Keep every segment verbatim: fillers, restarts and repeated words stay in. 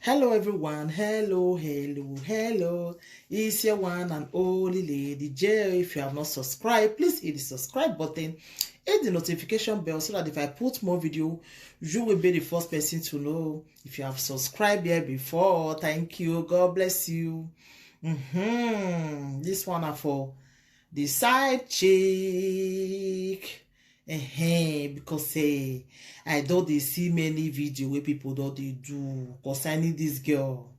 Hello everyone, hello, hello, hello. It's your one and only Lady J. If you have not subscribed, please hit the subscribe button, hit the notification bell so that if I put more video, you will be the first person to know. If you have subscribed here before, thank you, God bless you. Mm-hmm. This one are for the side chick. Ehen, because eh, I don dey see many video wey people don dey do concerning this girl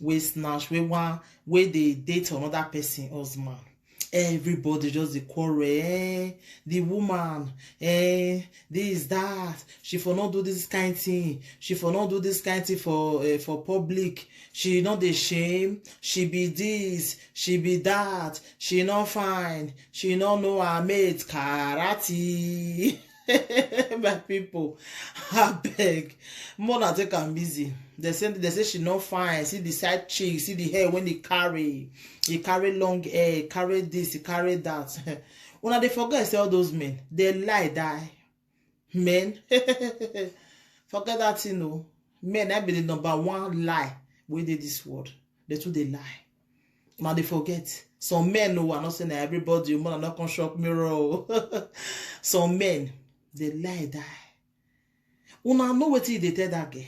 wey snatch, wey wan, wey dey date another person husband. Everybody just dey quarrel, eh, the woman, eh, this, that, she for not do this kind thing, she for not do this kind thing for eh, for public, she no dey shame, she be this, she be that, she no fine, she no know her mate karate. My people, abeg, mona take am easy. They say, they say she no fine. See the side chick, see the hair when he carry, he carry long hair, he carry this, he carry that. Una dey forget say all those men dey lie die. Men, forget that thing o. Men na be the number one lie wey dey this world. They too dey lie. Una dey forget. Some men o, I no say na everybody o, una no come shock me o. Some men dey lie die. Una know wetin e dey tell that girl.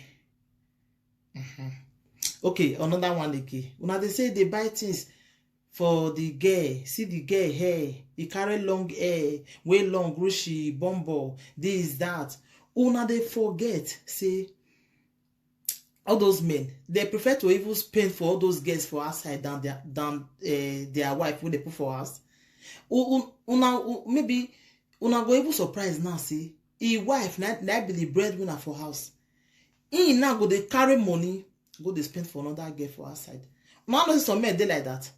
Mhm. Okay, another one again. Una dey say dey buy things for the girl. See the girl hair. E carry long hair wey long reach e bumbo. This, that. Una dey forget say all those men, they prefer to even spend for all those girls for outside than their than uh, their wife wey they put for house. Una maybe una go even surprise now say e wife na na be the breadwinner for house. He now go dey carry money go dey spend for another girl for outside. Una know say some men dey like that.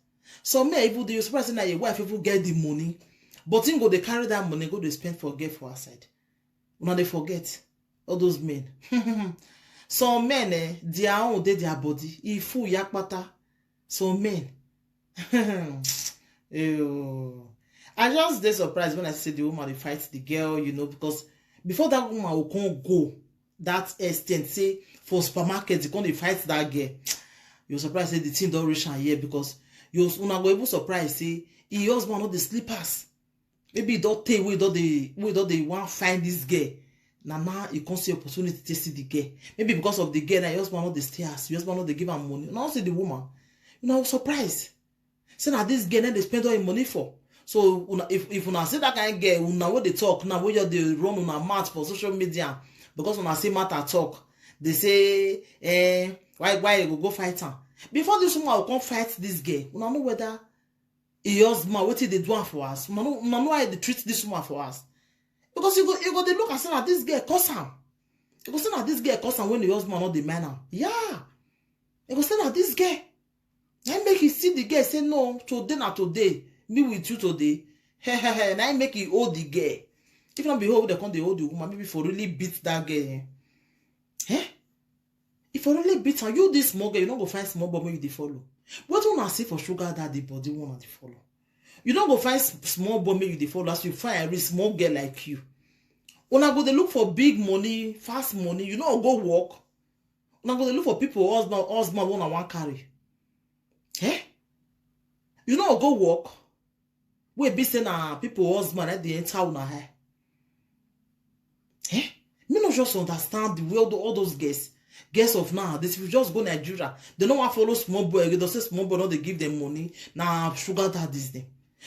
Some men even dey surprise say na your wife even get the money, but him go dey carry that money go dey spend for girl for outside. Una dey forget all those men. Some men eh, their own dey their body. E full yakpata. Some men. Ew. I just dey surprised when I see the woman dey fight the girl, you know, because before that woman go come go that extent, say for supermarket, you come dey fight that girl. You surprised say the thing don reach am here because you una go even surprise say e husband no dey sleep pass. Maybe e don tey wey e don dey wey e don dey wan find this girl. Na now e come see opportunity take see the girl. Maybe because of the girl, na your husband no dey stay house, your husband no dey give am money. Una no see the woman. Una go surprise. Say na this girl na dey spend all im money for. So una, if if una see that kind girl, una wey dey talk now, wey just dey run una mouth for social media because una see matter talk, dey say eh, why why you go go fight am? Before this woman go come fight this girl, una know whether e husband wetin dey do am for house? Una know una know how e dey treat this woman for house? Because you go you go dey look am say na this girl cause am. You go say na this girl cause am when the husband no dey mind am. Yeah. You go say na this girl. Na im make e see the girl say no, today na today, me with you today. He he he. Na im make e hold the girl. If not be hold dem come dey hold the woman, maybe for really beat that girl. Eh? Eh? If I really beat am, you this small girl, you no go find small boy wey you dey follow. Wetin una see for sugar daddy body wey una dey follow? You no go find small boy make you dey follow as you find every small girl like you. Una go dey look for big money, fast money, you no go work. Una go dey look for people husband husband wey una wan carry. Eh? You no go work. Wey be say na people husband na dey enter una eye. Eh? Me no just understand the way all, tho- all those girls, girls of now, this will just go Nigeria. They no wan follow small boy again. They say small boy no dey give them money. Na sugar daddies dem.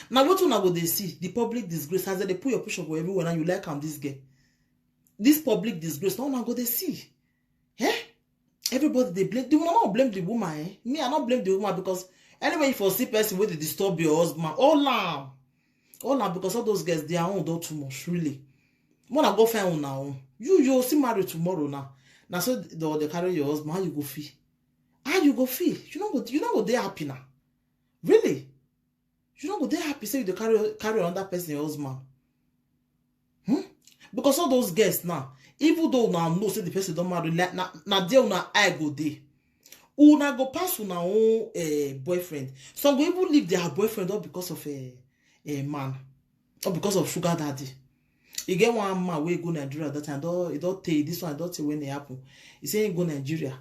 Na wetin una go dey see the public disgrace as they dey put your picture for everywhere. Now you like am this girl. This public disgrace. Now una go dey see. Eh? Everybody dey blame the woman. No blame the woman. Eh? Me, I no blame the woman because anyway, if you see person wey dey disturb your husband, all am, all am because all those girls their own don too much really. Una go find una own. You you still marry tomorrow now. Na so they, they carry your husband. How you go feel? How you go feel? You no go you no go dey happy now. Really? You no go dey happy say you dey carry carry another person your husband. Hmm? Because all those girls now, even though una know say the person don marry, na na na there una eye go dey. Una go pass una own uh, boyfriend. Some go even leave their boyfriend all because of a, a man, or because of sugar daddy. E get one man wey go Nigeria that time. Don e don tey this one don tey when e happen. E say he go Nigeria.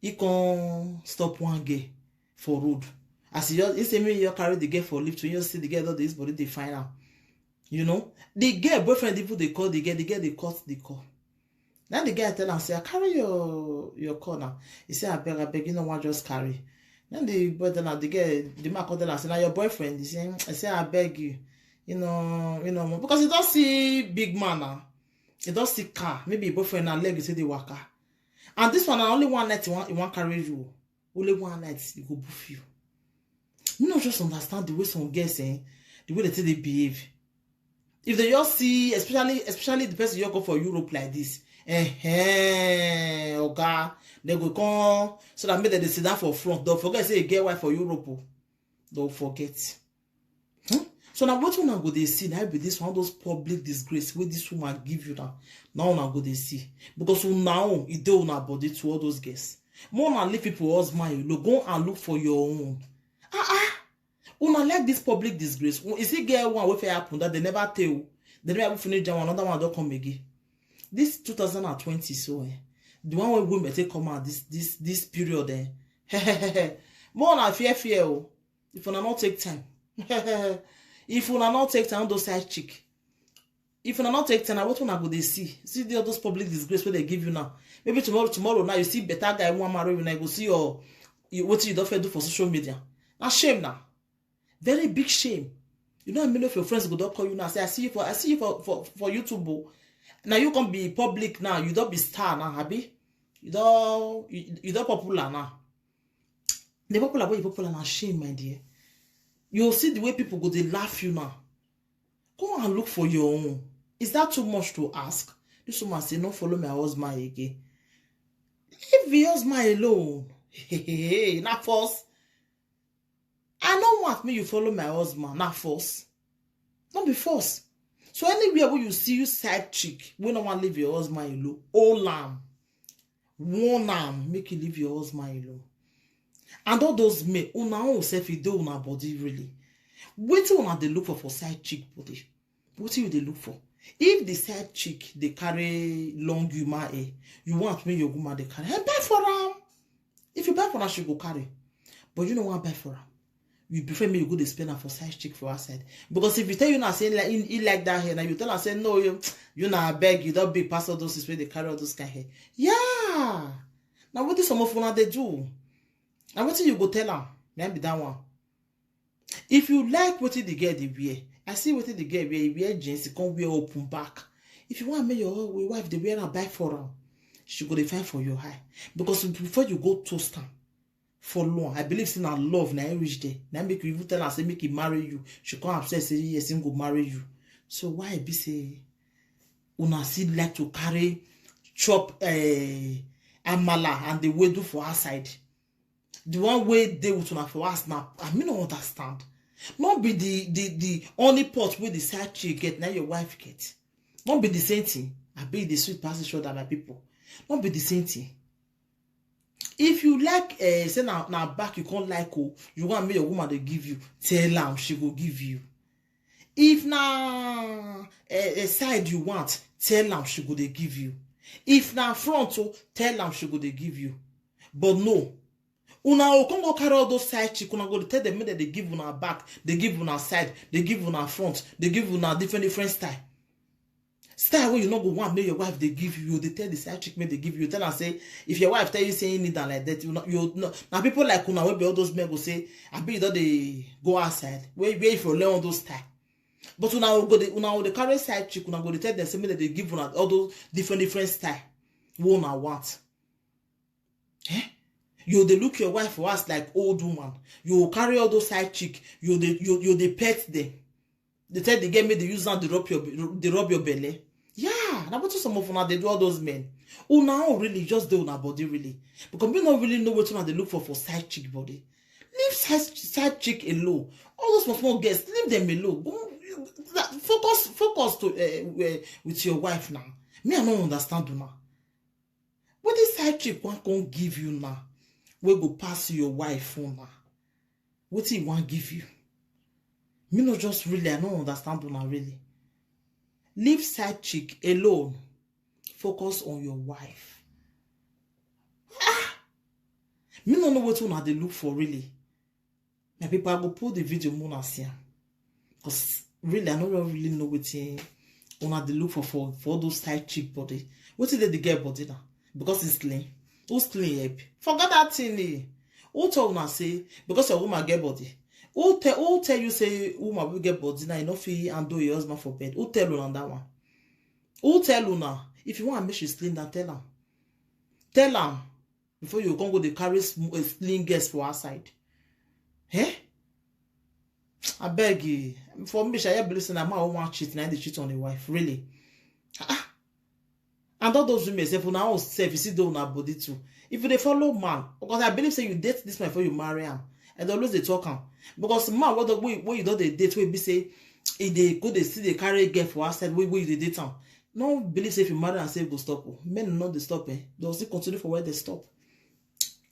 He come stop one girl for road. As he just, he say me, you carry the girl for lift, when you see the girl, don dey use body dey find am. You know, the girl boyfriend even dey call the girl, the girl dey cut the call. Then the girl tell am say, "I carry your, your call now." He say, "Abeg, abeg, you know what, just carry." Then the boy tell am, the girl, the man come tell am say, "Na your boyfriend." He say, "I say, I beg you, you know, you know, because you don see big man now. You don see car. Maybe your boyfriend na leg you say dey waka. And this one na only one night he wan, he wan carry you. Only one night he go boof you." Me no just understand the way some girls, eh, the way they take dey behave. If they just see, especially, especially the person you go for Europe like this, eh, eh, oga, they go come so that make dem dey sit down for front. Don't forget say you get wife for Europe. Oh. Don't forget. Hmm? So now what una go dey see? Now be this one, those public disgrace wey this woman give you now. Now una go dey see, because una own, e dey una body to all those girls. More una leave people husband alone. Go and look for your own. Ah ah. Una like this public disgrace. You see, get one wey fit happen that they never tell. They never even finish that one. Another one don come again. This two thousand and twenty, so, eh, the one wey women take come out this, this, this period, eh. More una fear, fear, oh. If una not take time, if una not take time, those side chick. If una not take time, na what una go dey see? See the, all those public disgrace wey they give you now. Maybe tomorrow, tomorrow now you see better guy wan marry you, now you go see your, you, what you don fit do for social media. Na shame now. Very big shame. You know, many of your friends go don call you now. Say, "I see you for, I see you for, for, for YouTube. Oh. Now you can be public now. You don't be star now, happy. You don't, you, you don't popular now." The popular, but you popular now. Shame, my dear. You'll see the way people go, they laugh you now. Go and look for your own. Is that too much to ask? This woman say, "No follow my husband again." Leave your husband alone. Hey, hey, hey, hey, na force. I no want me you follow my husband. Na force. No be force. So anywhere where you see you side chick, we no want leave your husband alone. Hold am. Warn am, make you leave your husband alone. And all those men, una own self, e dey una body really. Wetin una dey look for for side chick body? Wetin you dey look for? If the side chick dey carry long human hair, you want me your woman dey carry? Hey, buy for am. If you buy for am, she go carry. But you no wan buy for am. You prefer me you go dey spend am for side chick for outside. Because if you tell you now say like, he, he like that hair, now you tell am say, "No, you, you na beg, you don big pass all those things wey dey carry all those kind hair." Yeah. Now wetin some of una dey do? Now wetin you go tell am? Na be that one. If you like wetin the girl dey wear, I see wetin the girl wear, he wear jeans, he come wear open back. If you want make your, your wife dey wear am, buy for am. She go dey find for your eye. Because before you go toast am for long, I believe say na love na him reach there. Na him make you even tell am say make he marry you. She come upset say yes, he go marry you. So why e be say una still like to carry chop, eh, amala and the wedu for outside? The one wey dey with una for house now, I mean, no understand. No be the, the, the only pot wey the side chick get, na your wife get. No be the same thing. I be the sweet pass each other, my people. No be the same thing. If you like, eh, say na, na back you can't like, oh, you want me your woman dey give you, tell am she go give you. If na, eh, a side you want, tell am she go dey give you. If na front, oh, tell am she go dey give you. But no, una go come go carry all those side chick, una go dey tell them make dem dey give una back, dey give una side, dey give una front, dey give una different, different style. Style wey you no go want make your wife dey give you, you dey tell the side chick make dey give you. Tell am say, if your wife tell you say you need am like that, you know, you know, na people like una wey be all those men go say, "Abi you don dey go outside? Where, where you for learn all those style?" But una go dey, una go dey carry side chick, una go dey tell them say make dem dey give una all those different, different style wey una want. Eh? You dey look your wife for house like old woman. You carry all those side chick. You dey, you, you dey pet them. They tell the girl make they use am dey rub your, dey rub your belly. Yeah, na wetin some of una dey do all those men. Una own really just dey una body really. Because we no really know wetin una dey look for for side chick body. Leave side, side chick alone. All those small, small girls, leave them alone. Go, focus, focus to, uh, uh, with your wife now. Me, I no understand una. What this side chick wan come give you now? We go pass your wife own now. Wetin he wan give you? Me no just really, I no understand una really. Leave side chick alone. Focus on your wife. Ah! Me no know wetin una dey look for, really. My people, I go put the video more na see am. Because really, I no really know wetin una dey look for, for, for all those tight chick body. Wetin dey the girl body now? Because it's clean. Who's clean help? Forget that thing, eh? Who tell una say because your woman get body? Who tell, who tell you say woman wey get body now, you no fit handle your husband for bed? Who tell una that one? Who tell una? If you want make she slim down, tell am. Tell am before you come go dey carry sm-, eh, slim girls for outside. Eh? Abeg, eh, for me, shall I believe say na man wey wan cheat, na him dey cheat on the wife, really? Ah, ah. And all those women sef, una own sef, you see, dey una body too. If you dey follow man, because I believe say you date this man before you marry am, and always dey talk am. Because man wey don, wey, wey you don dey date, wey be say e dey go dey still dey carry girl for outside, wey, wey you dey date am, no believe say if you marry am, say e go stop o. Men no dey stop, eh? Dem go still continue for where dem stop.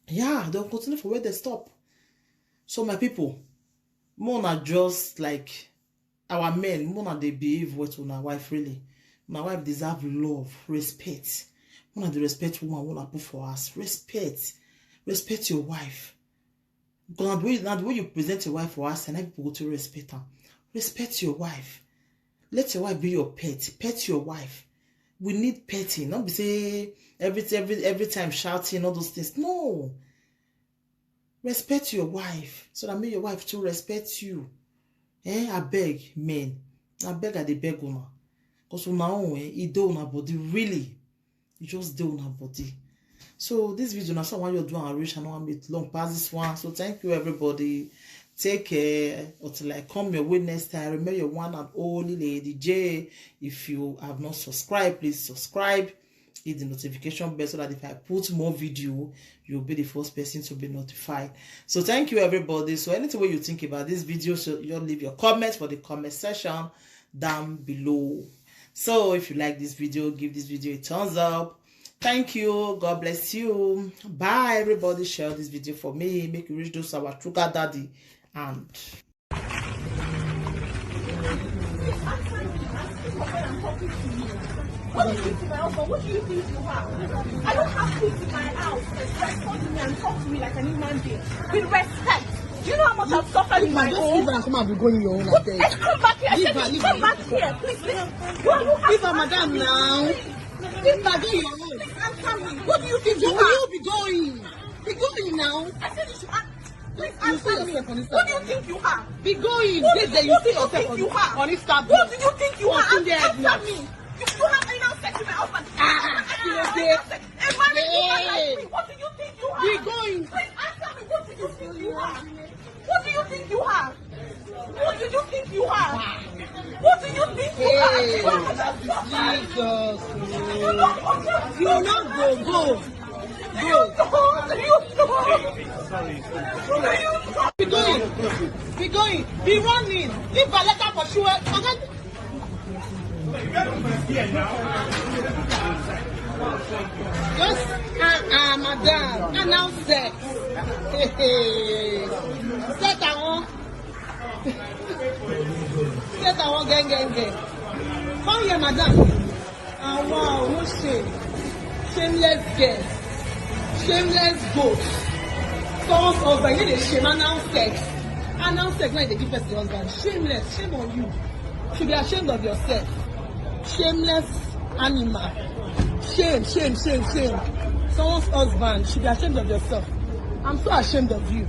Yeah, dem go continue for where dem stop. So my people, make una just, like, our men, make una dey behave well to una wife, really. Una wife deserve love, respect. Make una dey respect woman wey una put for house. Respect. Respect your wife. Because na the way, na the way you present your wife for house, na people go to respect am. Respect your wife. Let your wife be your pet. Pet your wife. We need petting. No be say every, every, every time shouting, all those things. No. Respect your wife so that make your wife too respect you. Eh, abeg, men. Abeg, I dey beg una. 'Cause una own, eh, e dey una body, really. E just dey una body. So this video na so I wan just do am reach. I no wan make long pass this one. So thank you, everybody. Take care until I come your way next time. Remember your one and only Lady J. If you have not subscribed, please subscribe. Hit the notification bell so that if I put more video, you'll be the first person to be notified. So thank you, everybody. So anything wey you think about this video, so just leave your comments for the comment section down below. So if you like this video, give this video a thumbs up. Thank you. God bless you. Bye, everybody. Share this video for me. Make you reach those our sugar daddy. And What do you think to my husband? What do you think you have? I don't have kids in my house. Respond to me and talk to me like an human being. With respect. Do you know how much I've suffered in my own? Leave her, come and be going your own, I beg. Come back here. I said, come back here, please. Leave her, madam, now. Leave her, do your own. Please answer me. What do you think you have? Will you be going? Be going now. I said you should ask. Please answer me. What do you think you have? Be going. What do you think you have? What do you think you have? Answer me. You, you have anal sex with my husband. Ah, you have anal sex. A married woman like me, what do you think you have? Be going. Please answer me. What do you think you have? What do you think you have? What do you think you have? What do you think you have? Hey, Jesus. You will not go, go. Go. You don't. You don't. Be going. Be going. Be running. Leave a letter for sure. Just, uh, uh, madam, announce sex. Set am on. Set am on, gang, gang, gang. Come here, madam. Ah, wow, no shame. Shameless girl. Shameless goat. Someone's husband, you dey shame, announce sex. Announce sex, like they give person husband. Shameless, shame on you. Should be ashamed of yourself. Shameless animal. Shame, shame, shame, shame. Someone's husband, should be ashamed of yourself. I'm so ashamed of you.